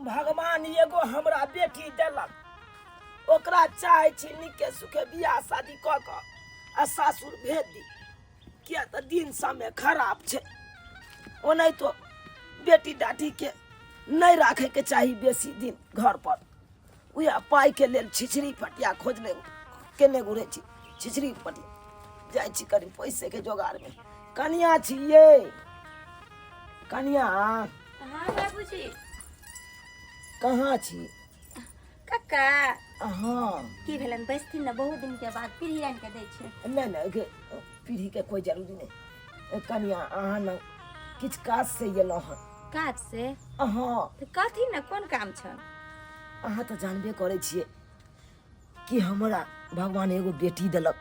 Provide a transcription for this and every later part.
भगवान एगो हमरा बेटी देलक, ओकरा चाहै छी नीके सुखे बियाह शादी कऽ कऽ आ सासुर भेज दी, किया तऽ दिन समय खराब छै। ओनाहितो बेटी डाटीके नहि राखैके चाही बेसी दिन घर पर। उएह पाइके लेल छिछरी फटिया खोजने केने घुरै छी, छिछरी फटिया जाइ छी कनि पैसेके जोगाड़मे। कनिया छी ये, कनिया। हाँ बाबूजी। कहाँ छी? कक्का। हाँ। की भेलन, बैसथिन ने, बहुत दिन के बाद पीढ़ी आनि के दै छै। नहि नहि, गे, पीढ़ी के कोई जरूरी नहि। कनिया, अहाँ ने किछु काज से एलहुँ हँ। काज से? हाँ। तऽ कहथिन ने, कोन काम छल? अहाँ तऽ जानबे करै छियै कि हमरा भगवान एगो बेटी देलक,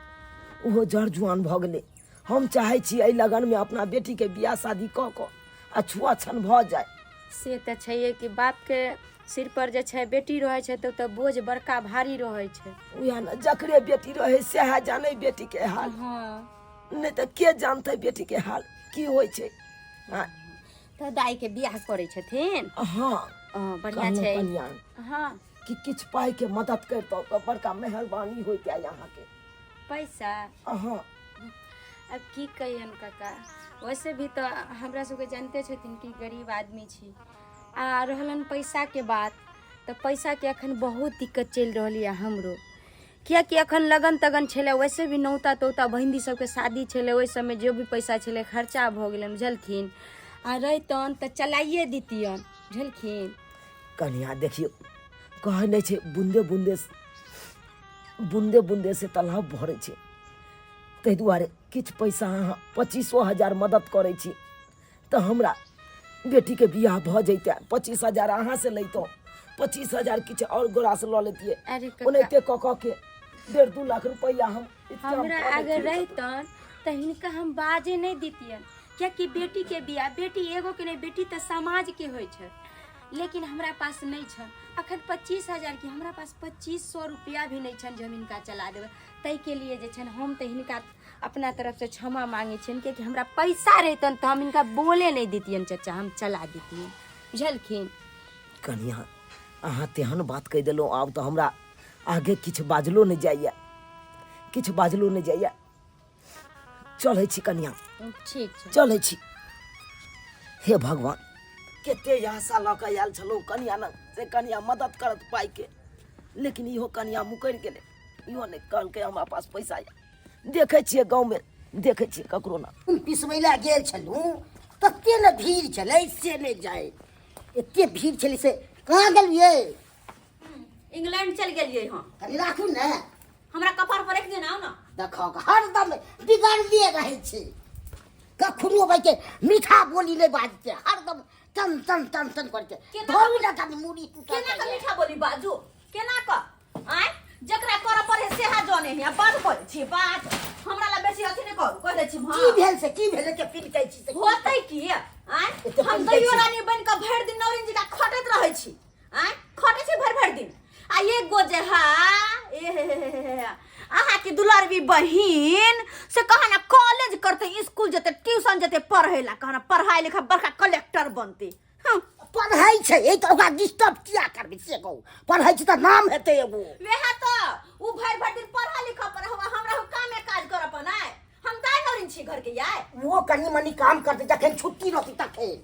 ओहो जड़ जुआन भऽ गेलै। हम चाहै छी एहि लगनमे अपना बेटीके बियाह शादी कऽ कऽ आ छुआ छन भऽ जाय। से तऽ छैहे कि बापके सिर पर जे छै बेटी रहै छै तऽ ओतऽ बोझ बड़का भारी रहै छै। उएह ने, जकरे बेटी रहै सएह जानै बेटीके हाल। हाँ। नहि तऽ के जानतै बेटीके हाल की होइ छै। हाँ। तऽ दाइके बियाह करै छथिन? हाँ। बढ़िआँ कहलहुँ छै। कनिया। हाँ। कि किछु पाइके मदद करितहुँ तऽ बड़का मेहरबानी होइते अहाँके। पैसा? हाँ। अब की कहियन काका, वैसे भी तऽ हमरा सबके जानते छथिन कि गरीब आदमी छी, आ रहलन पैसाके बात तऽ पैसाके अखन बहुत दिक्कत चलि रहल यऽ हमरो, कियाकि अखन लगन तगन छलै, वैसे भी नौता तौता बहिनी सबके शादी छलै, ओहि सबमे जो भी पैसा छलै खर्चा भऽ गेलै, बुझलखिन। आ रहितन तऽ चलाइए दितियन, बुझलखिन। कनिया देखियौ, कहै नहि छै बूंदे बूंदे बूंदे बूंदे से तालाब भरै छै, ताहि दुआरे किछु पैसा अहाँ 25,000 मदद करै छी तऽ हमरा बेटीके बियाह भऽ जैते। 25,000 अहाँसँ लैतहुँ, 25,000 किछु आओर गोरासँ लऽ लेतियै। अरे कक्का, ओनाहिते कऽ कऽ के 1.5-2 लाख रुपैआ हम इंतजाम हमरा कऽ अगर लैतियै। रहितन तऽ हिनका हम बाजे नहि दितियन, कियाकि बेटीके बियाह बेटी एगो के नहि, बेटी तऽ समाजके होइ छै। लेकिन हमरा पास नहि छनि अखन 25,000 की, हमरा पास 2,500 रुपैआ भी नहि छनि जे हम हिनका चला देबै। ताहिके लिए जे छनि हम तऽ हिनका अपना तरफसँ क्षमा मांगै छियनि, कियाकि हमरा पैसा रहितनि तऽ हम हिनका बोले नहि दितियनि चचा, हम चला दितियनि, बुझलखिन। कनिया, अहाँ तेहन बात कहि देलहुँ, आब तऽ हमरा आगे किछु बाजलो नहि जाइए, किछु बाजलो नहि जाइए। चलै छी कनिया। ठीक छै। चलै छी। हे भगवान, कते आशा लऽ कऽ आयल छलहुँ कनिया लग से कनिया मदद करत पाइके, लेकिन इहो कनिया मुकरि गेलै, इहो नहि कहलकै हमरा पास पैसा यऽ। देखै छियै गाँवमे, देखै छियै ककरो ना। हम पिसबै लए गेल छलहुँ, तते ने भीड़ छलै से नहि जाय, एते भीड़ छलै से। कहाँ गेलियै? इंग्लैंड चल गेलियै हम। कनि राखू ने। हमरा कपार पर रख देना, आउ ना। देखो, हरदम बिगड़ले रहै छै, कखनो भाई के मीठा बोली नहि बाजते, हरदम टन टन टन टन करै छै। केना? धरू ने कनि, मुड़ी टूटल केना के जाइए। मीठा बोली बाजू केना क? आय जकरा करऽ पड़े सेहा जाने है। बात करै छी बात, हमरा ला बेसी अथी नहि करू, कहि दै छी। की हाँ। भेल से? की भेल के पिनकै छी से? की? होतै की? आय एते हम पिनकै दैयो छी। रानी बनि कऽ भरि दिन नौरिन जी का खटैत रहै छी। आय खटै छी भरि भरि दिन, आ एगो जे हा ए हे हे हे हे हे, अहाँ के दुलारवी बहिन से कहा ना कॉलेज करते, स्कूल जेते, ट्यूशन जेते पढ़े ला, कहा ना पढ़ाई लिखा बड़का कलेक्टर बनते। हाँ। पढ़ै छै ए तऽ ओकरा डिस्टर्ब किया करबै से कहू? पढ़ै छै तऽ नाम हेतै एगो। वएह तऽ उ भरि भरि दिन पढ़ा लिखा पर हवा, हमरा हो कामे काज करऽ पनाय, हम दाइ नौरिन छी घर के याय। वो कनी मनी काम करते जखन छुट्टी रहती तखन।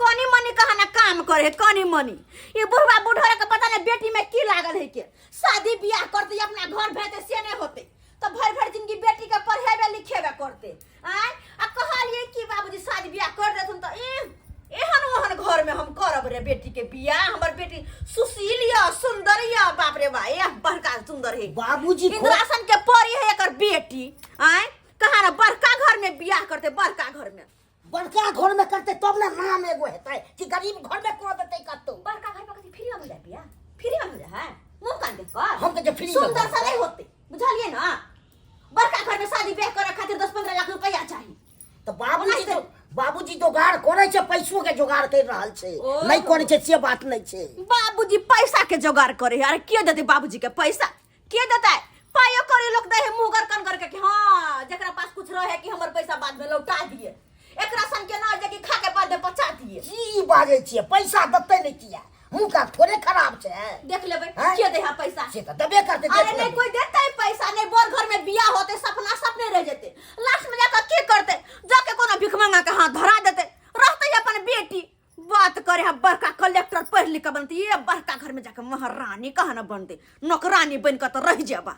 कनी मनी कहा ना काम करे कनी मनी। ई बुढ़वा बुढ़ोरा के पता नहीं बेटी में की लागल है के शादी बियाह करते अपना घर भेजते से नहीं होते, तो भर भर जिंदगी बेटी के पढ़ेबे लिखेबे करते। आय आ कहलिए कि बाबूजी शादी बियाह कर देथुन त ए एहन ओहन घर में हम करब रे बेटी के बियाह। हमर बेटी सुशील या सुंदर या, बाप रे बा, ए बड़का सुंदर है। बाबूजी इंद्रासन के परी है एकर बेटी। आय कहा ना बड़का घर में बियाह करते, बड़का घर में। बड़का घर में करते तब ना नाम एगो हेतै, कि गरीब घर में कऽ देतै कतौ? बड़का घर में कथी फ्री में हो जाए बियाह? फ्री में हो जाए है मुंह कान देख कर हम तऽ जे फ्री में सुंदर भऽ सा नहीं होते, बुझलिए ना? बड़का घर में शादी ब्याह करे खातिर 10-15 लाख रुपया चाहिए। तऽ बाबूजी तो बाबूजी जोगाड़ करै छै, पैसो के जोगाड़ कर रहल छै। ओ। नहि करै छै से बात नहि छै। बाबूजी पैसा के जोगाड़ करे है। अरे के देते बाबूजी के पैसा? के देते पाइयो करे लोग दे है मुंह गरकन करके कि हाँ जकरा पास कुछ रहे कि हमर पैसा बाद में लौटा दिए, एकरा सन के ना जे कि खा के बाद में पचा दिए। की बाजै छियै? पैसा देतै नहि किया? मुँह का थोड़े खराब छै। देख लेबै। हैं? के दे है पैसा? से तऽ देबे करतै। अरे देख नहीं लेबै। कोई देते है पैसा नहीं, बोर घर में बियाह होते सपना सपने रह जेते, लास्ट में जाकर की करते? जाके कोनो भिखमंगा के हाथ धरा देते, रहते अपन बेटी। बात करे है बड़का कलेक्टर पढ़ लिख के बनते, ये बड़का घर में जाके महारानी कहाँ न बनते, नौकरानी बन के तो रह जेबा।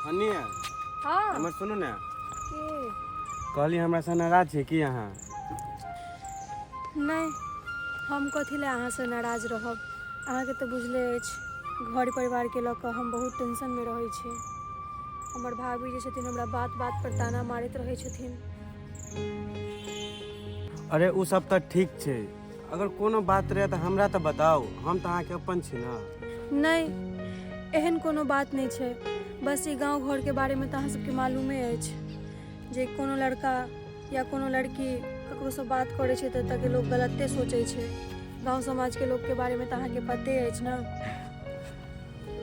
हनिया। हाँ। हमर सुनू ने। के? कहली हमरा से नाराज छी की अहाँ? नहि, हम कथी लए अहाँसँ नाराज रहब? अहाँके तऽ बुझले अछि, घर परिवारके लऽ कऽ हम बहुत टेंशनमे रहै छी। हमर भाभी जे छथिन, हमरा बात बात पर ताना मारैत रहै छथिन। अरे ओ सब तऽ ठीक छै, अगर कोनो बात रहै तऽ हमरा तऽ बताउ, हम तऽ अहाँके अपन छी ने। नहि, एहन कोनो बात नहि छै। बस ई गाँव घरके बारेमे तऽ अहाँ सबके मालूमे अछि जे कोनो लड़का या कोनो लड़की ककरोसँ बात करै छै तऽ एतऽके लोक गलते सोचै छै। गाँव समाजके लोकके बारेमे तऽ अहाँके पते अछि ने।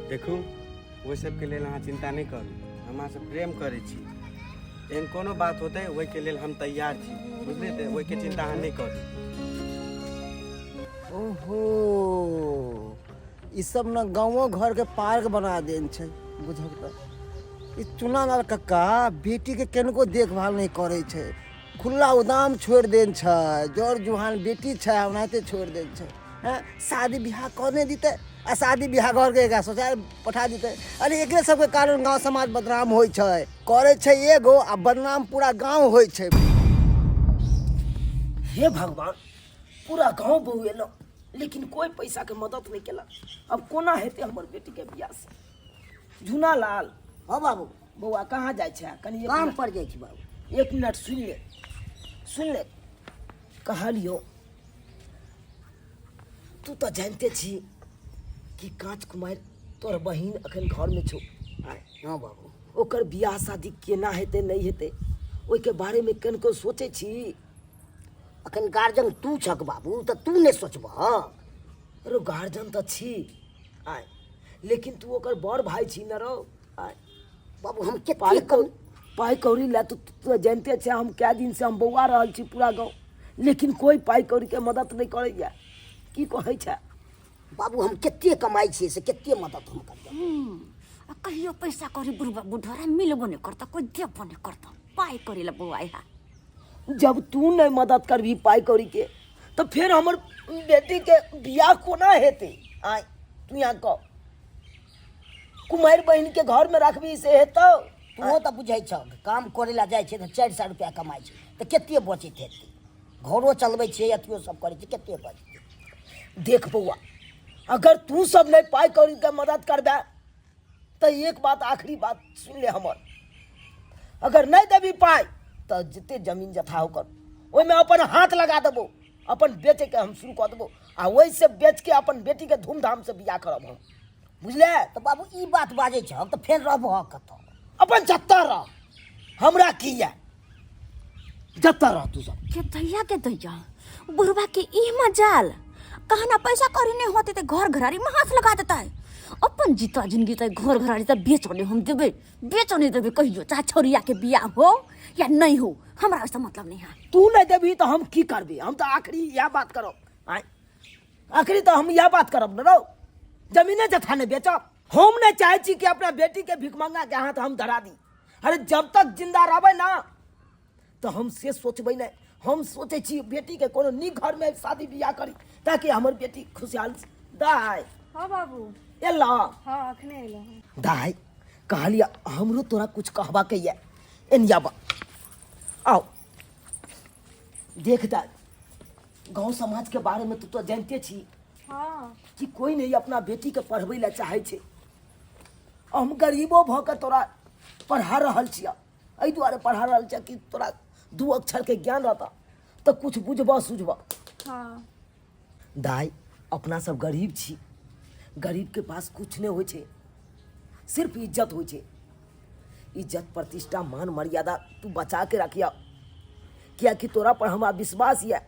देखू, ओहि सबके लेल अहाँ चिन्ता नहि करू। हम अहाँसँ प्रेम करै छी। एहन कोनो बात होतै, ओहिके लेल हम तैयार छी, बुझलियै? तऽ ओहिके चिन्ता अहाँ नहि करू। ओहो, ई सब ने गाँवो घरके पार्क बना देन छै। बुझक तऽ ई चुनालाल कक्का बेटीके कनिको देखभाल नहि करै छै, खुला उदाम छोड़ि देन छै। जर जुहान बेटी छै, ओनाहिते छोड़ि देन छै। हैं, शादी बियाह कऽ नहि दितै आ शादी बियाह घरके एकरा सोचा पठा दितै। अरे, एकरे सबके कारण गाँव समाज बदनाम होइ छै। करै छै एगो आ बदनाम पूरा गाँव होइ छै। हे भगवान, पूरा गाँव बौएलहुँ लेकिन कोई पैसा के मदद नहीं केलक। अब कोना हेतै हमर बेटी के बियाह से? झुना लाल। हाँ बाबू। बौआ, कहाँ जाइ छै कनि एक काम मिनट। पर जाइ छी बाबू। एक मिनट सुनि ले, सुनि ले। कहलियो, तू तऽ जानते छी कि काँच कुमारि तोहर बहिन अखन घरमे छौ। आँय? हाँ बाबू। ओकर बियाह शादी केना हेतै, नहि हेतै, ओहिके बारेमे कनिको सोचै छी? अखन गार्जियन तू छक बाबू, तऽ तू नहि सोचबह? अरे, गार्जियन तऽ छी आय, लेकिन तू ओकर बड़ भाई छी न रौ आय। बाबू, हम पाइ कते कम पाइ कौड़ी लए तू तऽ जानते छै, हम कए दिन से हम बौआ रहल छी पूरा गाँव, लेकिन कोई पाइ कौड़ी के मदद नहि करैया। की कहै छै? बाबू, हम कते कमाइ छियै से कते मदद हम करबै? आ कहियो पैसा करी बुढ़बा बुढ़ोरा मिलबो नहीं करता, कोई देबो नहीं करता पाई करी ला बौआ यहाँ। जब तू नहीं मदद करबी पाइ कौड़ी के तऽ फेर हमर बेटी के बियाह कोना हेतै? आय, तू यहाँ कह, कुमारि बहिन के घर में रखबी से हेतौ? तूहो तऽ बुझै छह, काम करै लए जाइ छै तऽ 400 रुपया कमाइ छै, तऽ कते बचैत हेतै? घरो चलबै छियै, अथियो सब करै छियै, कते बचतै? देख बौआ, अगर तू सब नहीं पाइ कौड़ी के मदद करबे तऽ एक बात, आखिरी बात सुन ले हमर। अगर नहीं देबी पाइ तऽ जते जमीन जथा ओकर, ओहिमे अपन हाथ लगा देबो, अपन बेचे के हम शुरू कऽ देबो आ ओहिसँ बेच के अपन बेटी के धूमधाम से बियाह करब हम, बुझले? तऽ बाबू, ई बात बाजै छह तऽ फेर रहबह कतऽ? अपन जतऽ रह, हमरा की यऽ, जतऽ रह तू सब। के दैया, के दैया, बुढ़वा के ई मजाल, कहना पैसा करी नहीं होते तो घर घरारी में हाथ लगा देता है। अपन जीता जिंदगी तो घर घरारी तो बेचो नहीं हम देबे, बेचो नहीं देबे कहियो, चाहे छोरिया के बियाह हो या नहीं हो, हमरा उससे मतलब नहीं है। तू नहीं देबी तऽ हम की करबी? हम तऽ आखिरी इएह बात करब। आँय, आखिरी तऽ हम इएह बात करब ने रौ, जमीने जथा नहि बेचब। हम नहि चाहै छी कि अपना बेटी के भिखमंगा के हाथ हम धरा दी। अरे, जब तक जिंदा रहबै ना तऽ हम से सोचबै नहि। हम सोचै छी बेटी के कोनो नीक घर में शादी बियाह करी ताकि हमर बेटी खुशहाल। दाय। हाँ बाबू। एला? हाँ, अखने एलहुँ हँ। दाय, कहलियै हमरो तोरा कुछ कहबाके यऽ। एनिया बा, आओ। देख दाय, गाँव समाज के बारे में तू तो जानते छी कि कोई नहीं अपना बेटी के पढ़बै लए चाहै छै। हम गरीबो भऽ कऽ तोरा पढ़ा रहल छियह, एहि दुआरे पढ़ा रहल छियह कि तोरा दू अक्षर के ज्ञान रहता तऽ कुछ बुझबह सुझबह। दाय, अपना सब गरीब छी। गरीब के पास कुछ नहीं होइ छै, सिर्फ इज्जत होइ छै। इज्जत, प्रतिष्ठा, मान मर्यादा तू बचा के रखिया, कियाकि तोरा पर हमरा विश्वास यऽ।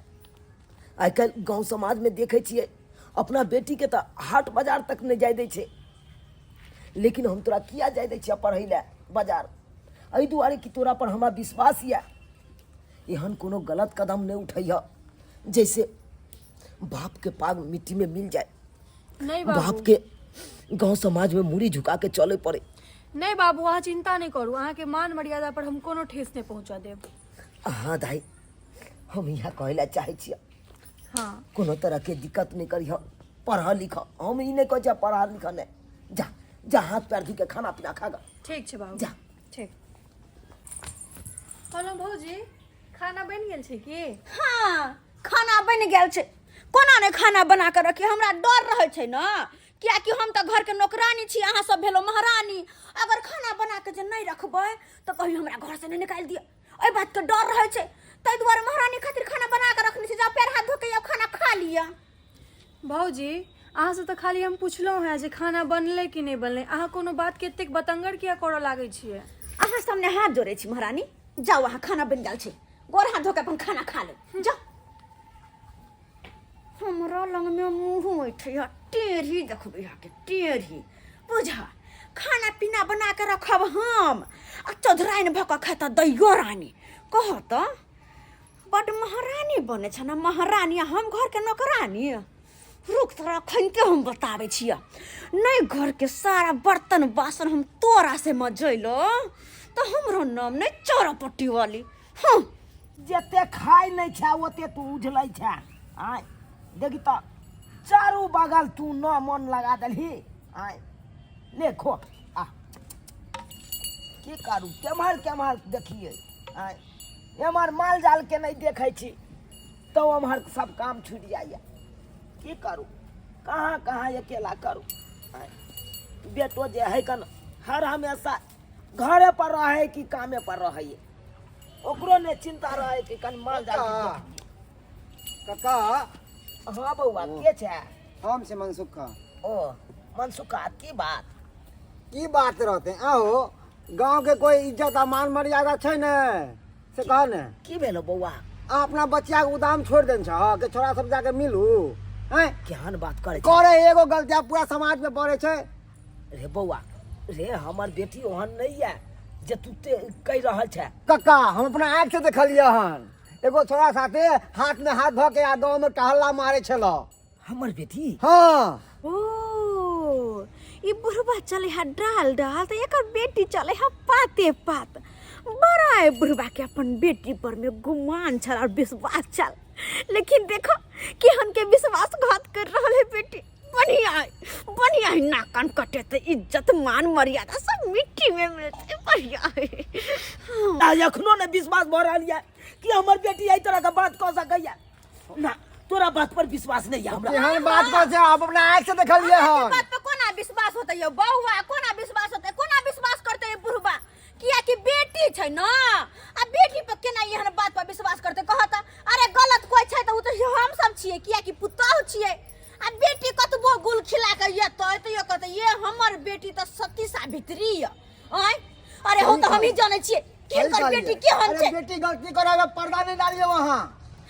आइ काल्हि गाँव समाजमे देखै छियै, अपना बेटीके तऽ हाट बाजार तक नहि जाय दै छै, लेकिन हम तोरा किया जाय दै छियै पढ़ै लए बाजार? एहि दुआरे कि तोरा पर हमरा विश्वास यऽ। एहन कोनो गलत कदम नहि उठैह जैसे बाप के पाग मिट्टी में मिल जाए। नहीं बाबू, बाप के गांव समाज में मुड़ी झुका के चले पड़े। नहीं बाबू, अहाँ चिंता नहीं करू, अहाँके मान मर्यादा पर हम कोनो ठेस नहीं पहुंचा देब। हाँ दाई, हम यहाँ कहै ला चाहै छियै। हाँ, कोनो तरह के दिक्कत नहीं करी, पढ़ लिख। हम ई नहीं कहै छियै पढ़ लिख नहीं, जा जा हाथ पैर धो के खाना पीना खा गा। ठीक छै बाबू। जा। ठीक। कहलहुँ भौजी, खाना बनि गेल छै की? हाँ, खाना बनि गेल छै। कोना नहि खाना बना कऽ रखी, हमरा डर रहै छै ने, कियाकि हम तऽ घरके नौकरानी छी, अहाँ सब भेलहुँ महारानी। अगर खाना बना कऽ जे नहि रखबै तऽ कहीं हमरा घरसँ नहि निकालि दिअ, एहि बातके डर रहै छै। ताहि दुआरे महारानी खातिर खाना बना कऽ रखने छी। जाउ पैर हाथ धो के आउ, खाना खा लिअ। भौजी, अहाँसँ तऽ खाली हम पुछलहुँ हेँ जे खाना बनलै कि नहि बनलै, अहाँ कोनो बातके एतेक बतंगड़ किया करऽ लागै छियै? अहाँ सामने हाथ जोड़ै छी महारानी, जाउ अहाँ, खाना बनि गेल छै, गोर हाथ धो के अपन खाना खा ले जाउ। हमरा लगमे मुँह ऐठै है, टेढ़ी देखबै अहाँके टेढ़ी। बुझा, खाना पीना बना के रखब हम आ चौधराइन भऽ कऽ खेतऽ दैयो रानी। कह तऽ बड्ड महारानी बनै छै ने महारानी, आ हम घरके नौकरानी। रुक तोरा अखनते हम बताबै छियै। नहि घरके सारा बर्तन बासन हम तोरा से मजैलो तऽ हमरो नाम नहि चोरा पट्टी वाली। हँ, जते खाइ नहि छै ओते तू उझलै छै। आँय देखी तऽ चारू बगल तू न मन लगा देलही। आँय ले खो, आ की करू, केम्हर केम्हर देखियै। आँय एम्हर माल जाल के नहि देखै छी तऽ ओम्हर सब काम छुटि जाइए। की करू, कहाँ कहाँ अकेला करू। आँय बेटो जे है कन हर हमेशा घरे पर रहै कि कामे पर रहै, ओकरो ने चिंता रहै कि कनि माल जाल के देखी। काका। हाँ बौआ, के छै? हम से मनसुखा। ओ मनसुखा, की बात? की बात रहते, आहो गांव के कोई इज्जत आ मान मर्यादा छै ने, से कह ने। की भेलो बौआ? आ अपना बच्चा के उदाम छोड़ देन छ के छोरा सब जाके मिलू हैं? केहन बात करे छै? करे एगो गलती आ पूरा समाज में पड़े छै। रे बौआ रे, हमर बेटी ओहन नहीं है जे तू ते कहि रहल छै। कक्का, हम अपना आँख से देखलियै हन, एगो छोरा साथे हाथ में हाथ धऽ के आ गाँव में टहल्ला मारे छल हमर बेटी। हाँ। ओ ई बुढ़बा चले है डाल डाल तऽ एकर बेटी चले है पाते पात। बड़ा ए बुढ़बा के अपन बेटी पर में गुमान छल और विश्वास छल, लेकिन देखो केहन के विश्वासघात कर रहल है बेटी। बढ़िया है, बढ़िया है, नाक कान कटे तो इज्जत मान मर्यादा सब मिट्टी में मिलते, बढ़िया है। आ एखनो ने विश्वास भऽ रहल यऽ कि हमर बेटी एहि तरह के बात कऽ सकैया ना। तोरा बात पर विश्वास नहीं है हमरा। एहन बात कह छै, आप अपना आँख से देखलियै अहाँके हन। बात पर कोना विश्वास होतै यौ बौआ, कोना विश्वास होतै, कोना विश्वास करतै ई बुढ़बा? कियाकि बेटी छै न, आ बेटी पर केना एहन बात पर विश्वास करतै कह तऽ? अरे गलत कोइ छै तऽ ओ तऽ हम सब छियै, कियाकि पुतहु छियै। आ बेटी कतबो गुल खिला के एतै तैयो कहतै ये हमर बेटी तऽ सती सावित्री यऽ। आँय अरे हो तऽ हमही जानै छियै सही केकर कहलियै। बेटी केहन अरे छै। बेटी गलती करे पर्दा नहीं डालिए वहाँ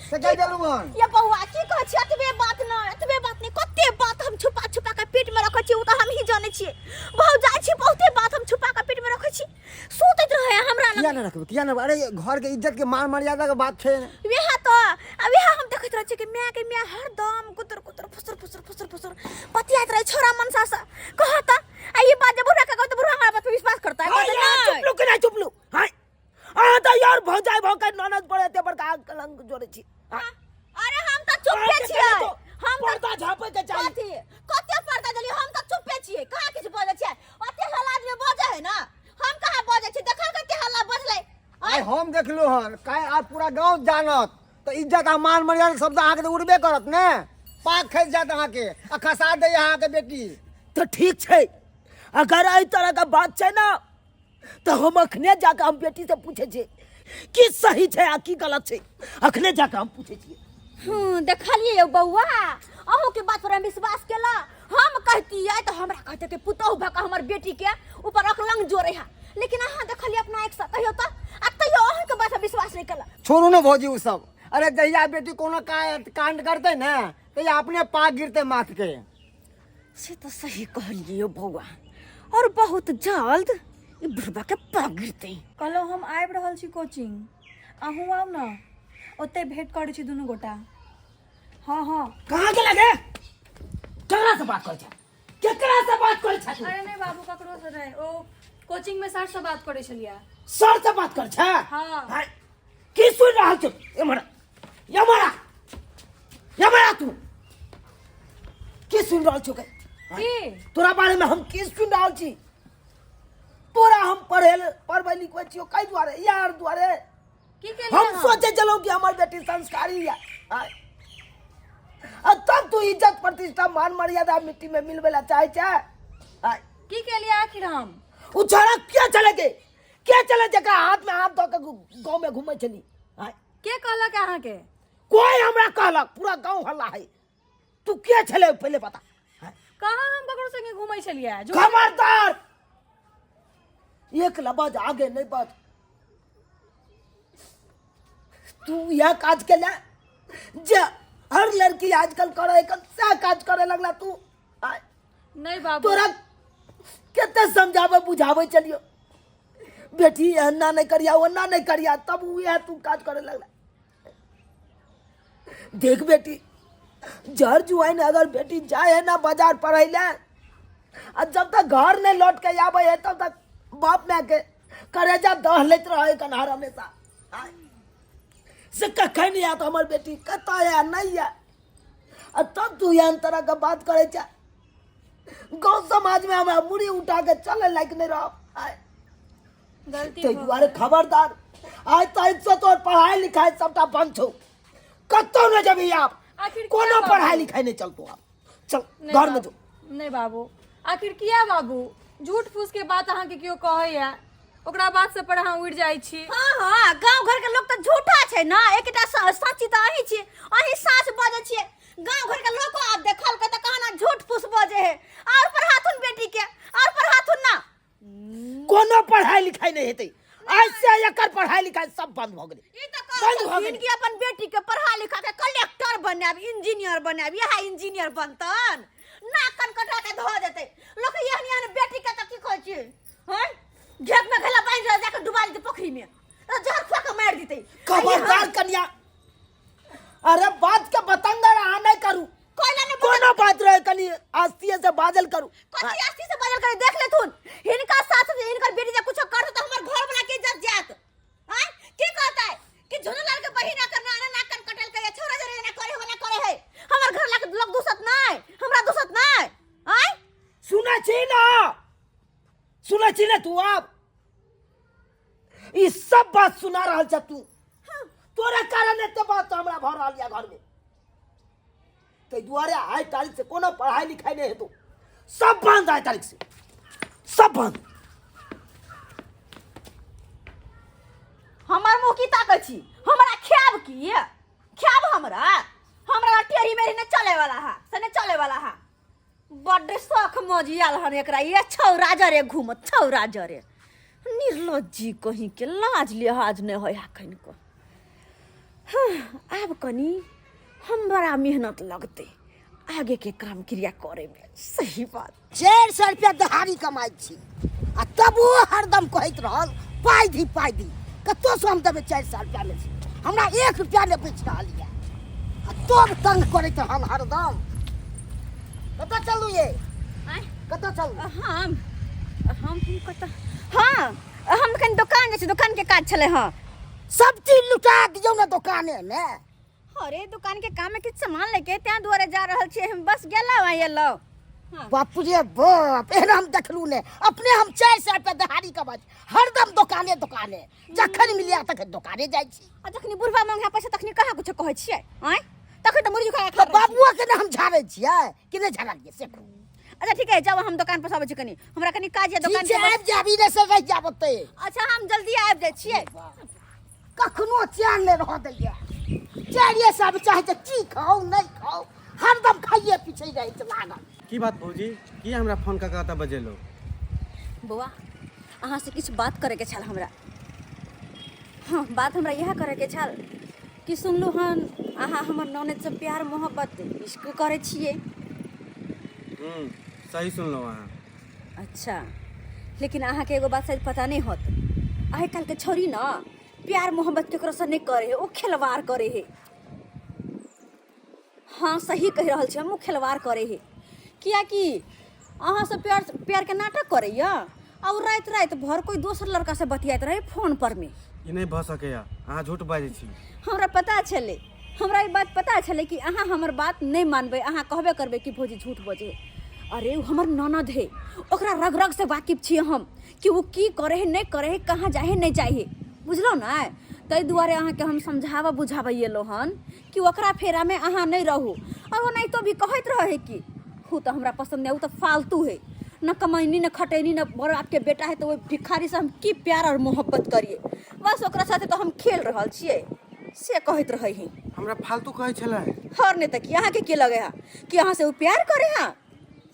से कह देलू हन। ये बौआ की कहै छी, एतबे बात न, एतबे बात नहीं, कते बात हम छुपा छुपा के पेट में रखै छी ओ तऽ हमही जानै छियै। बहु जाइ छी, बहुते बात हम छुपा के पेट में रखै छी, सुतैत रहै हमरा लग। किया नहीं रखबै, किया नहीं? अरे घर के इज्जत के मान मर्यादा के बात छै। वएह तऽ, आ वएह हम देखैत रहै छियै कि माय के माय हरदम गुतर गुतर फुसुर फुसुर फुसुर फुसुर बतियाइत रहै छोरा मनसा से। कह तऽ, आ ई बात जे बुढ़ा के कहू तऽ बुढ़ा हमरा बात पर विश्वास करतै? कहतै हाय, नहि। चुप लू कि नहि चुप लू? हाय अहाँ तऽ यार भौजाइ भऽ के ननद पर एते बड़का कलंक जोड़ै छी। हाँ? अरे हम तऽ चुप्पे अहाँके छियै। कने तो हम तऽ पर्दा झापै के चाही। कथी कते पर्दा देलियै? हम तऽ चुप्पे छियै, कहाँ किछु बजै छियै? ओते हल्ला आदमी बजै है ना, हम कहाँ बजै छियै? देखल कते हल्ला बजलै? आइ हम देखलू हन, काल्हि आब पूरा गाँव जानत तऽ इज्जत आ मान मर्यादा शब्द अहाँके तऽ उड़बे करत ने, पाक खसि जायत अहाँके आ खसा दैया अहाँके बेटी। तऽ ठीक छै, अगर एहि तरह के बात छै ने तऽ हम अखने जाके हम बेटी से पूछै छियै की सही छै आ की गलत छै, अखने जाके हम पूछै छियै। देखलियै यौ बौआ, अहूँके बात पर हम विश्वास केला। हम कहतियै तऽ हमरा कहते कि पुतोहु भऽ कऽ हमर बेटी के ऊपर अकलंग जोड़े है, लेकिन अहाँ देखलियै अपना एक कहियो तऽ, आ तैयो अहाँके बात पर विश्वास नहि केला। छोड़ू ने भौजी ओ सब। अरे जहिया बेटी कोनो कांड करतै ने तहिया अपने पाग गिरतै माथ के। से तऽ सही कहलियै यौ बौआ, और बहुत जल्द ई बुढ़बा के पाग गिरतै। कहलहुँ हम आबि रहल छी कोचिंग, अहूँ आउ ने, ओतहि भेँट करै छी दुनू गोटा। हाँ हाँ। कहाँ गेला गे? केकरा से बात करै छै? केकरा से बात करै छै तू? अरे नहीं बाबू, ककरो से नहीं, ओ कोचिंग में सर से बात करै छलियै। सर से बात करै छै? हाँ। हाय, की सुन रहल छौ? एम्हर आ, एम्हर आ, एम्हर आ। तू की सुन रहल छौ गे? की? तोरा बारे में हम की सुन रहल छी? तोरा हम पढ़े पढ़बै लिखबै छियौ कई दुआरे, यार दुआरे। की केलियै? हम सोचे चलो कि हमार बेटी संस्कारी है, आ तब तू इज्जत प्रतिष्ठा मान मर्यादा मिट्टी में मिलबे ला चाहे छे? आय, की केलियै आखिर हम? उ छोड़ा के चले के, के चले जकरा हाथ में हाथ धऽ के गाँव में घूमै छली? आय, के कहलक अहाँके? कोई हमरा कहलक? पूरा गाँव हल्ला है। तू के छले पहले बता। आय, कहाँ हम ककरो संगे घूमै छलियै? खबरदार, एक लबाज आगे नहीं बाज। तू यह काज के ले जे हर लड़की आजकल करे सएह काज करे लगला तू। आय, नहीं बाबू। तोरा कते समझावे बुझावे चलियो, बेटी एना नहीं करिया ओना नहीं करिया, तब वह तू काज करे लगला। देख बेटी, जहर जुआइन अगर बेटी जाए है ना बाजार पढ़ै ले, आ जब तक घर नहीं लौट के आवे है तब तक बाप माय के करेजा दह लेत रहे कन्हार हमेशा। आय, से कखन आयत हमर बेटी, कतऽ आय नहीं आय, आ तब तू एहन तरह के बात करे छै। गाँव समाज में हमरा मुड़ी उठा के चले लायक नहीं रह। आय, गलती ताहि भऽ दुआरे खबरदार, आइ तारिक से तोहर पढ़ाई लिखाई सबटा बंद छौ, कतौ नहि जेबही आब। आखिर किया कोनो बाबू? पढ़ाई लिखाई नहीं चलतो आब। चल नहीं घर में बाबू, जो। नहीं बाबू, आखिर किया बाबू? झूठ फूस के बात अहाँके केओ कहैया, ओकरा बात सब पर अहाँ उड़ि जाइ छी। हाँ हाँ, गांव घर के लोग तो झूठा छै ना, एकटा सच्ची तऽ अहीं छी, अहीं साँच बजै छियै। गांव घर के लोग आब देखल के तऽ कहना झूठ फूस बजे है। और पढ़ाथुन बेटी के, और पढ़ाथुन ना। कोनो पढ़ाई लिखाई नहीं हेतै आज से, एकर पढ़ाई लिखाई सब बंद भऽ गेलै। ई तऽ बंद भऽ कहलखिन गेलै। कि अपन बेटी के पढ़ा लिखा के कलेक्टर बनायब, इंजीनियर बनायब। इएह इंजीनियर बनतन? नाक कान कटा के धो देतै लोक एहन एहन बेटी के। तऽ की कहै छियै हैं, घेक में घैला बान्हि के जाके डुबा देतै पोखरी में, तऽ जहर खुआ के मारि देतै। खबरदार कन्या, अरे बात के बतंगर अहाँ नहीं करू। कोइला ने कोनो बात रहे कनी आस्तिये से बाजल करू। कथी आस्ती से बाजल करे? देख लेथुन, हिनका साथ से हिनकर बेटी जे कुछो करत तऽ हमर घर वाला के इज्जत जात। आय की कहतै कि झुनूलाल के बहिन एकर ना ना कान कटल के छोरा जरे ना करे वाला करे है। हमर घर ला के लोग दुसत नै, हमरा दुसत नै। आय सुनै छी ना, सुनै छी ना तू? आब ई सब बात सुना रहल छ तू। तोरे कारण एते बात हमरा भऽ रहल यऽ घर में। ताहि दुआरे आइ तारीख से कोनो पढ़ाई लिखाई नहीं हेतौ, सब बंद। आइ तारीख से सब बंद। हमर मुँह की ताकै छी? हमरा खायब की खायब? हमरा हमरा टेढ़ी मेढ़ी नहि चले वाला है, से नहि चले वाला है। बड्ड शौख मौजी आयल हन एकरा, ये छौरा जरे घूमत, छौरा जरे। निर्लज्जी कहीं के, लाज लिहाज नहि होइ एखन को। हाँ, आब कनी हमरा मेहनत लगतै आगे के काम क्रिया करे में। सही बात। 400 रुपया दहाड़ी कमाइ छी आ तब ओ हरदम कहैत रहल पाइ दी पाइ दी। कतऽसँ हम देबै 400 रुपया? नहि हमरा 1 रुपया नहि बचि रहल यऽ आ तब तंग करैत रहल हरदम। कतऽ चलू ये? आँय? कतऽ चलू? हम हम कतऽ, हाँ, हम कनि दोकान जाइ छी, दोकानके काज छलै। हँ, सब चीज लुटा दियौ ने दोकानेमे। अरे दुकान के काम में किछु सामान लेके तें दुआरे जा रहल छियै हम, बस गेलहुँ आ एलहुँ। बाप रे बाप, एहन हम देखलू ने। अपने हम 400 रुपया दहाड़ी कमाइ छी, हरदम दोकाने दोकाने, जखन मिलिया तखन दोकाने जाइ छी। आ जखनी बुढ़वा मांगे पैसा तखनी कहाँ कुछो कहै छियै? आँय, तखन तऽ मुड़ी झुका के तऽ खा रहल छियै। बाबुआ के ने हम झाड़ै छियै कि नहि झाड़लियै से कहू। अच्छा ठीक है, जाउ, हम दोकान पर आबै छी, कनी हमरा कनी काज यऽ दोकान ठीक छै, के। आबि जायब, ई नहि से रहि जायब ओतै। अच्छा, हम जल्दी आबि जाइ छियै। कखनो चैन नहि रहऽ दैया। 400 चाहै छै की खाउ नहि खाउ, हरदम खाइए पीछे रहै छै लागल। की बात भौजी, की हमरा फोन कऽ कऽ एतऽ बजेलहुँ? बौआ, अहाँसँ किछु बात करैके छल हमरा। हाँ, बात हमरा इएह करैके छल कि सुनलहुँ हन अहाँ हमर ननदिसँ प्यार मोहब्बत इश्क करै छियै। हूँ, सही सुनलहुँ अहाँ। अच्छा, लेकिन अहाँके एगो बात शायद पता नहि होत, आइ काल्हिके छौड़ी ने प्यार मोहब्बत ककरोसँ नहि करै है, ओ खेलवाड़ करै है। हाँ सही कहि रहल छी, हमहूँ खेलवाड़ करै है, किएकि अहाँ सब प्यार प्यारके नाटक करैया आ ओ राति राति भर कोइ दोसर लड़कासँ बतियाइत रहै फोन पर मे। ई नहि भऽ सकैया, अहाँ झूठ बाजै छी। हमरा पता छलै, हमरा ई बात पता छलै कि अहाँ हमर बात नहि मानबै, अहाँ कहबे करबै कि भौजी झूठ बजै है। अरे ओ हमर ननद है, ओकरा रग रग से वाकिफ छियै हम कि ओ की करै है नहि करै है, कहाँ जाइ है नहि जाइ है, बुझलहुँ ने? ताहि दुआरे अहाँके हम समझाबऽ बुझाबऽ एलहुँ हन कि ओकरा फेरामे अहाँ नहि रहू। आओर ओनाहितो भी कहैत रहै है कि ओ तऽ हमरा पसन्द नहि, ओ तऽ फालतू है, न कमैनी न खटैनी न बड़ बापके बेटा है, तऽ ओहि भिखारीसँ हम की प्यार आओर मोहब्बत करियै, बस ओकरा साथे तऽ हम खेल रहल छियै, से कहैत रहै है। हमरा फालतू कहै छलै? हर नहि तऽ की, अहाँके की लगै है कि अहाँ से ओ प्यार करे है?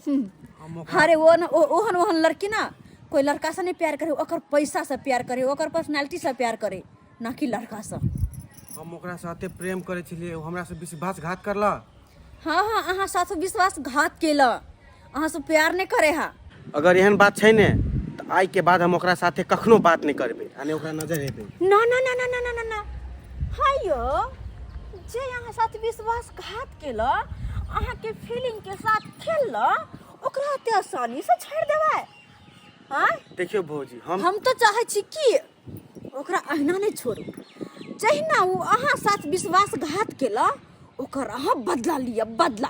अरे वो न ओहन ओहन लड़की ना कोई लड़का से नहीं प्यार करे, ओकर पैसा से प्यार करे, ओकर पर्सनालिटी से प्यार करे, ना कि लड़का से। हम ओकरा से एते प्रेम करे छलियै, ओ हमरा से विश्वासघात करलक। हाँ हाँ, अहाँ साथ विश्वासघात केला, अहाँ से प्यार नहीं करे हा। अगर एहन बात छै ने तऽ आइ के बाद हम ओकरा साथे कखनो बात नहि करबै आ नहि ओकरा नजर हेबै। ना ना ना ना ना ना ना ना, हाँ यो जे अहाँ साथ विश्वासघात केला, अहाँ के फीलिंग के साथ खेलला, ओकरा एते आसानी से छोड़ देबै? हाँ देखियौ भौजी, हम तऽ चाहै छी कि ओकरा अहिना नहि छोड़ू, जहिना ओ अहाँ साथ विश्वासघात केला ओकर अहाँ बदला लिअ, बदला।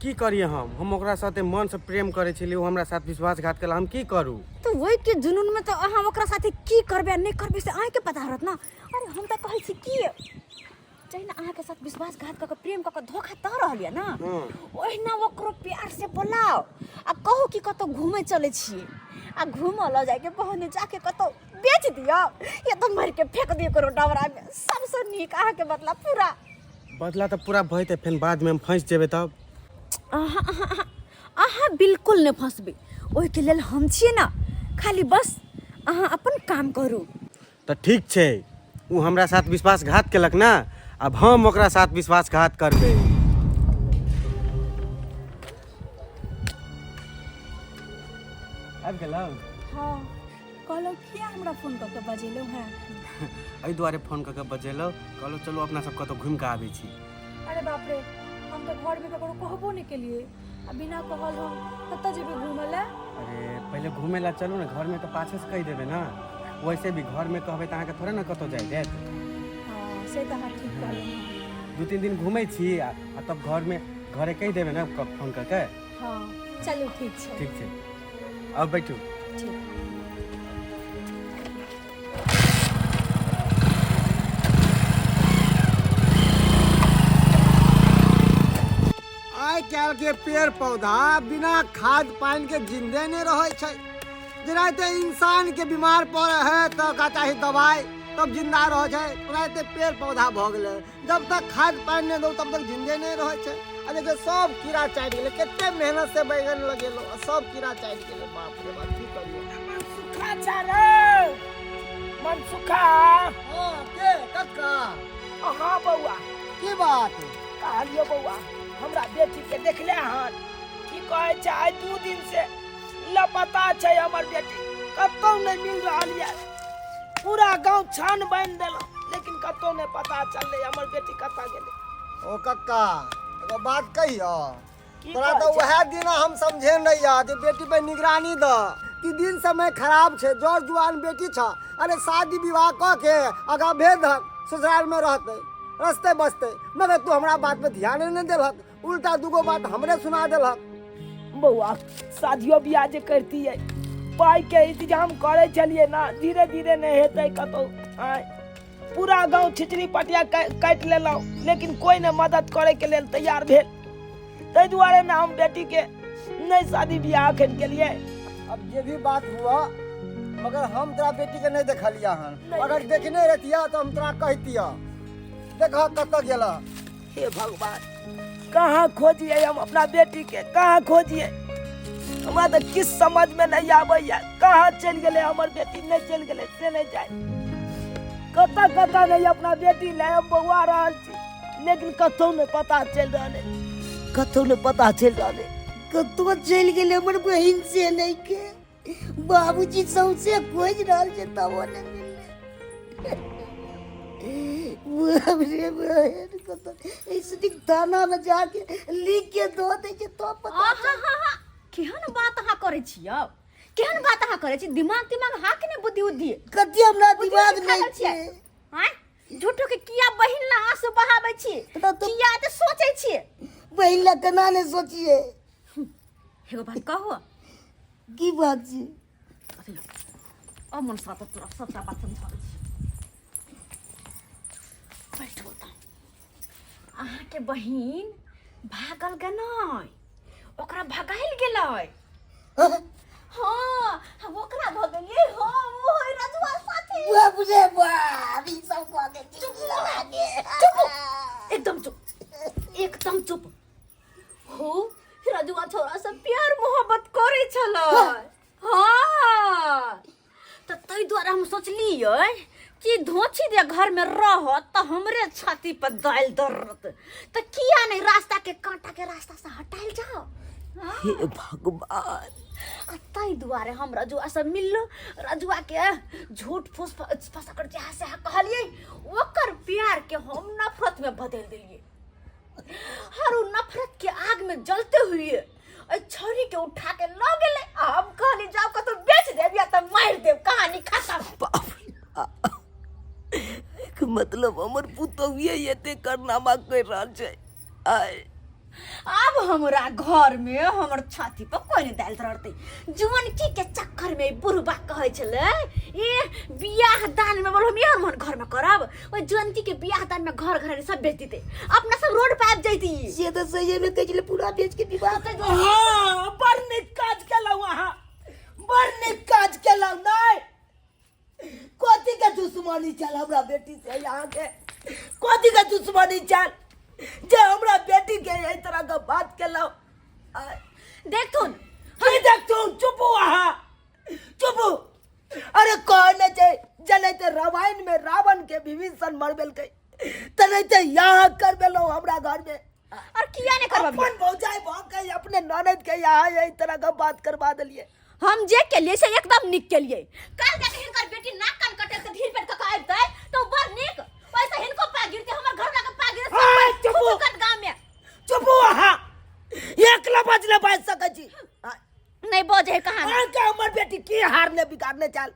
की करिए हम ओकरा साथे मन से प्रेम करै छलियै, ओ हमरा साथ विश्वासघात केला, हम की करू? तऽ ओहिके जुनूनमे तऽ अहाँ ओकरा साथे की करबै आ नहि करबै से अहाँके पता रहत ने। अरे हम तऽ कहै छी कि जहिना अहाँके साथ विश्वासघात कऽ कऽ प्रेम कऽ कऽ धोखा दऽ रहल यऽ ने, ओहिना ओकरो प्यार से बोलाओ आ कहू कि कतहु घूमै चलै छियै, आ घूमऽ लऽ जाइके बहाने जाके कतहु बेच दियौ या तऽ मारिके फेंक दियौ कोनो डबरामे। सबसँ नीक अहाँके बदला पूरा। बदला तऽ पूरा भऽ जेतै, फेर बादमे हम फँसि जेबै तब? अहाँ अहाँ अहाँ अहाँ बिल्कुल नहि फँसबै, ओहिके लेल हम छियै ने, खाली बस अहाँ अपन काम करू। तऽ ठीक छै, ओ हमरा साथ विश्वासघात केलक ने, आब हम ओकरा साथ विश्वासघात करबै। आबि गेलहुँ? हँ, कहलहुँ किया हमरा फोन कऽ कऽ बजेलहुँ हेँ? एहि दुआरे फोन कऽ कऽ बजेलहुँ, कहलहुँ चलू अपना सब कतहु घुमि कऽ आबै छी। अरे बाप रे, हम तऽ घरमे ककरो कहबो नहि केलियै आ बिना कहल हम कतऽ जेबै घूमऽ लए? अरे पहिले घूमे ला चलू ने, घरमे तऽ पाछे से कहि देबै ने। वैसे भी घरमे कहबै तऽ अहाँके थोड़े ने कतहु जाय देत। हँ से तऽ अहाँ ठीक कहलहुँ हँ। 2-3 दिन घूमै छी आ तब घरमे घरे कहि देबै ने फोन कऽ के। हँ चलू ठीक छै। ठीक छै, आब बैठू। ठीक। आइ काल्हि के पेड़ पौधा बिना खाद पानि के जिंदे नहि रहै छै। जेनाहिते इंसान के बीमार पड़े है तऽ ओकरा चाही दवाइ तब जिंदा रहै छै, ओनाहिते पेड़ पौधा भऽ गेलै, जब तक खाद पानि नहि दौ तब तक जिंदे नहि रहै छै। आ देखियौ सब कीड़ा चाटि गेलै, कते मेहनत से बैगन लगेलहुँ आ सब कीड़ा चाटि गेलै। बाप रे बाप, की करियै? मनसुखा छै रे, मनसुखा। हँ के कक्का? हाँ बौआ। की बात? कहलियो बौआ, हमरा बेटी के देखले हन? की कहै छै, आइ 2 दिन से लापता छै हमर बेटी, कतौ नहि मिल रहल यऽ। पूरा गांव छान बान्हि देलहुँ लेकिन कतौ नहि पता चललै हमर बेटी कतऽ गेलै। ओ कक्का, एगो बात कहियो? की तोरा तऽ कहै छै? वएह दिन हम समझे नहीं या जे बेटी पे निगरानी द कि दिन समय खराब छै, जर जुआन बेटी छ, अरे शादी विवाह कऽ के आगाँ भेज दहक, ससुराल में रहतै रस्ते बसते, मगर तू हमरा बात पे ध्यान नहीं देलहक, उल्टा दूगो बात हमरे सुना देलहक। बौआ, शादियो बियाह जे करतियै पाई के इंतजाम करे छलियै ना, धीरे धीरे नहीं हेतै कतौ। आँय पूरा गांव खिचड़ी पटिया काटि लेलहुँ लेकिन कोई ने मदद करे के लेल तैयार भेल, ताहि दुआरे ने हम बेटी के नहीं शादी बियाह अखन केलियै। अब जे भी बात हुआ मगर हम तोरा बेटी के नहीं देखलिया हन, अगर देखने रहतिया तो हम तोरा कहतिया देख कतऽ गेला। हे भगवान, कहाँ खोजिए हम अपना बेटी के, कहाँ खोजिए? हमरा तऽ किछु समझ में नहीं आबैया, कहाँ चलि गेलै हमर बेटी, नहीं चलि गेलै से नहीं जाय, कतऽ कतऽ नहीं अपना बेटी लए हम बौआ रहल छी, लेकिन कतहु नहीं पता चलि रहल है, कतहु नहीं पता चलि रहल है, कतहु चलि गेलै हमर बहिन से नहीं के, बाबूजी सौंसे खोजि रहल छै तबो नहि मिललै। बाप रे बाप, ऐसे नीक थाना में जाके लिख के दो दै छै तो पता आहा हा हा, केहन बात अहाँ करै छियै? केहन बात अहाँ करै छी? दिमाग दिमाग हा कि नहि? बुद्धि उद्धि कथी हमरा बुद्धि दिमाग उद्धि नहि खागल छै। छियै? आँय, झूठो के किया बहिन ला आंसू बहाबै छी? तऽ किया तऽ सोचै छी? बहिन ला केना नहि सोचिए? एगो बात कहू। की बात छै? अब मन साथ तोरा सबटा बात समझाबै छी, बैठो। तऽ अहाँके बहिन भागल गे नहि, ओकरा भगाइल गेलै। हाँ, हम ओकरा भऽ गेलियै, हम ओहि रजुआ साथे। बाप रे बाप, ई सब कऽ के चुप लगा के। चुप, एकदम चुप, एकदम चुप हो। रजुआ छोरा सब प्यार मोहब्बत करै छलै। हाँ, तऽ ताहि दुआरे हम सोचलियै कि धोछी जे घर में रहत तऽ हमरे छाती पर दालि दर्रत, तऽ किया नहि रास्ता के कांटा के रास्ता से हटायल जाओ। हे भगवान! आ ताहि दुआरे हम रजुआ से मिललहुँ, रजुआ के झूठ फूस फंसा कर जहाँ से कहलियै, ओकर प्यार के हम नफरत में बदलि देलियै। हर उ नफरत के आग में जलते हुए ओहि छौरी के उठा के लऽ गेलै आ हम कहली जाओ कतौ बेच देब या तऽ मारि देब, कहानी खत्म। बाप रे बाप, एकर मतलब हमर पुतहुए एते कारनामा करि रहल छै आय। आब हमरा घर में हमर छाती पर कोई नहीं दालि रड़तै। जुअनकी के चक्कर में बुढ़बा कहै छलै ए बियाह दान में, बोल हम एहन मोहन घर में करब, ओहि जुअनकी के बियाह दान में घर घर सब बेच देतै, अपना सब रोड पर आबि जैती। से तऽ सही में कहै छलै पूरा बेच के विवाह। हाँ, बड़ नीक काज केलहुँ अहाँ, बड़ नीक काज केलहुँ। नहि, कथी के दुश्मनी छल हमरा बेटी से अहाँके? कथी के दुश्मनी छल जे हमरा बेटी के एहि तरह के बात केलहुँ? देखथुन। की देखथुन? चुप हो अहाँ, चुप हो। अरे कहने छै जनाहिते रामायण में रावण के विभीषण मरबेलकै तेनाहिते यहाँ करबेलहुँ हमरा घर में। और किया नहीं करबा? अपन भौजाई भऽ के अपने ननद के यहाँ एहि तरह के बात करबा देलियै। हम जे केलिए से एकदम नीक केलिए। कल जाके हिनकर बेटी नाक कान कटे के धीर पेट कऽ आबितै तऽ बड़ नीक, वैसे हिनको पा गिरते, हमर घर वाला के पा गिरते। आय, चुप हो। गाँव में चुप हो अहाँ, एक लबाज ने बाजि सकै छी। नहीं बजे है कहाँ? अहाँके हमर बेटी की हारने बिगाड़ने चल?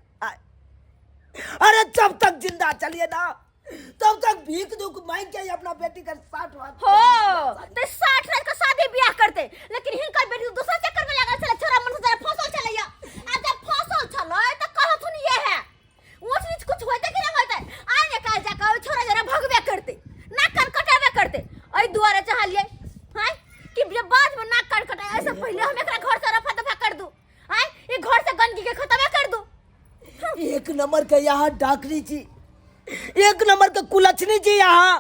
अरे जब तक जिंदा चलिए ना तब तक भीख दुख मांग के अपना बेटी के 60 रात हो तो 60 रात का शादी ब्याह करते, लेकिन हिनकर बेटी तो दूसरा चक्कर में लागल छलै, छोरा मन से फसल छलैया। आ जब फसल छलै त कहथुन ये है ऊंच नीच कुछ होते कि नहीं होते, आइ ने काल जाके ओइ छोरा जरा भगबे करते, नाक कान कटाबे करते। एहि दुआरे चाहलियै हाय कि जे बाद में नाक कान कटाए ऐसे पहले हम एकरा घर से रफा दफा कर दू, आय ई घर से गंदगी के खत्म कर दू। एक नंबर के यहाँ डाकरी जी, एक नंबर के कुलक्षणी जी यहाँ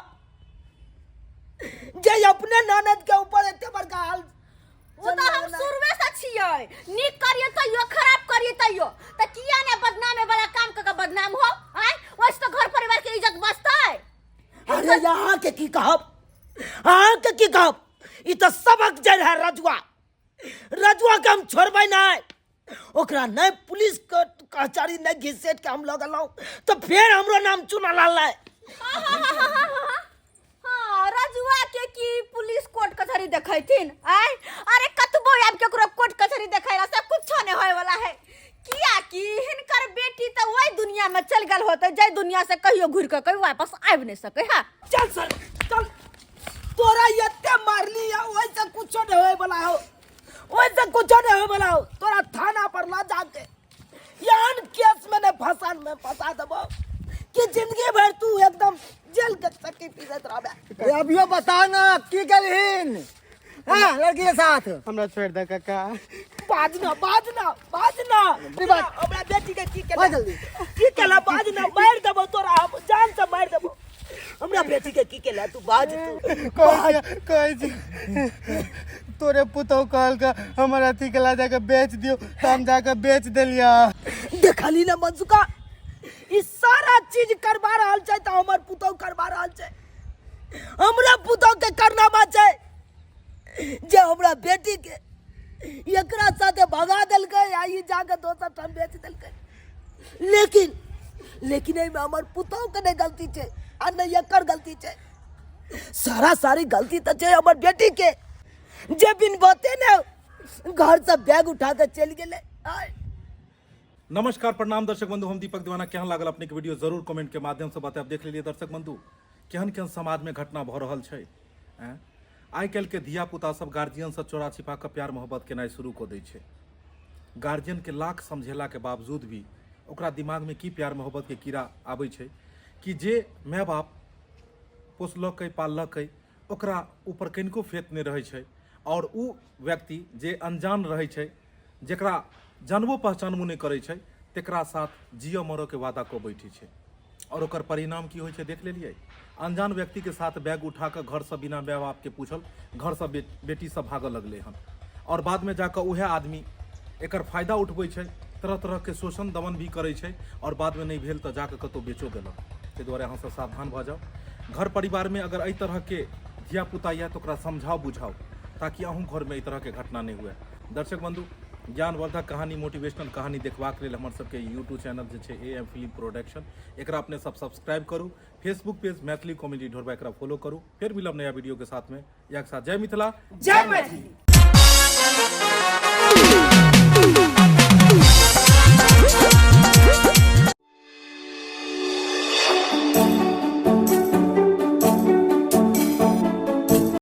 जे अपने ननद के ऊपर एते बड़का हाल। वो तो हम शुरुए से छियै, नीक करिए तैयो, खराब करिए तैयो, त किया ने बदनामे वाला काम क के बदनाम हो? आय वैसे तो घर परिवार के इज्जत बचतै। अरे यहाँ के की कहब, अहाँ के की कहब, ई तो सबक जड़ है रजुआ। रजुआ के हम छोड़बै नहीं, ओकरा नहीं पुलिस के कचहरी नहीं घिसेट के हम लगलहुँ तो फिर हमरो नाम चुना लाल। हाँ, रजुआ के की पुलिस कोर्ट कचहरी देखैथिन? आय अरे कतबो आबि केकरो कोर्ट कचहरी देखैला से कुछो नहीं होय वाला है, किया कि हिनकर बेटी तऽ ओहि दुनिया में चल गेल होते जाहि दुनिया से कहियो घुरि कऽ कहियो वापस आबि नहीं सके। हाँ चल सर चल, तोरा एते मारली है ओहिसे कुछो नहीं होय वाला हो, ओहिसे कुछो नहीं होय वाला हो। तोरा थाना पर ला जाके एहन केस में नहीं फंसा में फंसा देबो कि जिंदगी भर तू एकदम जेल के चक्की पीसैत रहबे। अरे अभियो बता ना की केलहिन हाँ लड़की के साथ? हमरा छोड़ दे काका। बाज ना, बाज ना, बाज ना। बाज। हमरा बेटी के की केला? बाज जल्दी। की केला? बाज ना, मार देबो तोरा, हम जान से मार देबो। हमरा बेटी के की केला? तू बाज, तू कहै छी तोरे पुतहु कहलक हमर अथी के ला जाके बेच दियौ तऽ हम जाके बेच देलियै। देखली ना मनसुखा, ई सारा चीज करवा रहल छै तऽ हमर पुतहु करवा रहल छै। हमरा पुतहु के करनामा छै जे हमरा बेटी के एकरा साथे भगा देलकै आ ई जाके दोसर ठाम बेच देलकै। लेकिन लेकिन एहिमे हमर पुतहु के नहि गलती छै। आ नहि एकर गलती छै। सारा सारी गलती तऽ छै हमर बेटी के, जे बिन बाते ने घर से बैग उठा के चलि गेलै। आय। नमस्कार, प्रणाम दर्शक बंधु, हम दीपक दीवाना। केहन लागल अपने के वीडियो जरूर कमेंट के माध्यम से बतायब। देख लेलिए दर्शक बंधु केहन केहन समाज में घटना भऽ रहल छै। आँय? आइ काल्हि के धिया पुता सब गार्जियन से चोरा छिपा कऽ प्यार मोहब्बत केनाइ शुरू कऽ दै छै। गार्जियन के लाख समझेला के बावजूद भी ओकरा दिमाग में की प्यार मोहब्बत के कीड़ा आबै छै कि जे माय बाप पोसलकै पाललकै ओकरा ऊपर कनिको फेत नहि रहै छै, आओर ओ व्यक्ति जे अनजान रहै छै, जकरा जानबो पहचानबो नहि करै छै, तकरा साथ जियऽ मरऽके वादा कऽ बैठै छै। आओर ओकर परिणाम की होइ छै देख लेलियै। अनजान व्यक्तिके साथ बैग उठा कऽ घरसँ बिना माय बापके पूछल घरसँ बेटी सब भागऽ लगलै हन, आओर बादमे जाकऽ उएह आदमी एकर फायदा उठबै छै, तरह तरहके शोषण दमन भी करै छै, आओर बादमे नहि भेल तऽ जाकऽ कतहु बेचो देलक। ताहि दुआरे अहाँसभ सावधान भऽ जाउ। घर परिवारमे अगर एहि तरहके धियापुता यए तऽ ओकरा समझाउ बुझाउ, ताकि अहूँ घरमे एहि तरहके घटना नहि हुए। दर्शक बंधु, ज्ञानवर्धक कहानी, मोटिवेशनल कहानी देखबाक लेल हमर सबके यूट्यूब चैनल जे छै ए एम फिल्म प्रोडक्शन, एकरा अपने सब सब्सक्राइब करू। फेसबुक पेज मैथिली कॉमेडी ढोरबा, एकरा फॉलो करू। फेर मिलब नया वीडियो के साथ में। इएह के साथ जय मिथिला, जय मैथिली।